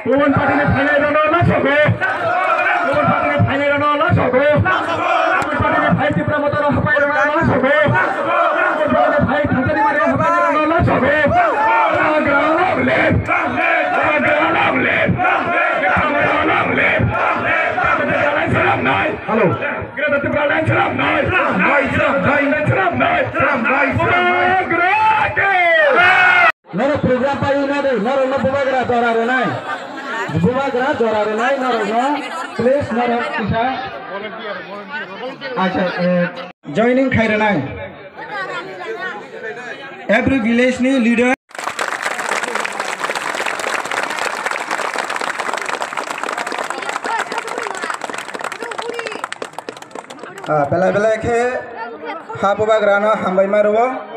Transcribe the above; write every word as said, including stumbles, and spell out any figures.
Kubun party ni phainai rano lasogo. Kubun party ni phainai rano lasogo. Kubun party ni phai Tipra Motha rok hapai rano lasogo. Kubun party ni phai Thangtani Mari rok hapai rano lasogo. Bagra long live. Bagra long live. Bagra long live. Hello. Bagra long live. Bagra long live. Bagra long live. Norok program paio na de, norok no bubagra jora rwnai. Bubagra jora rwnai norok no, please norok kisa. Acha, eh, joining khai rwnai. Every village ni leader. Ah, belai belai khe ha bubagra no hambai ma rwo.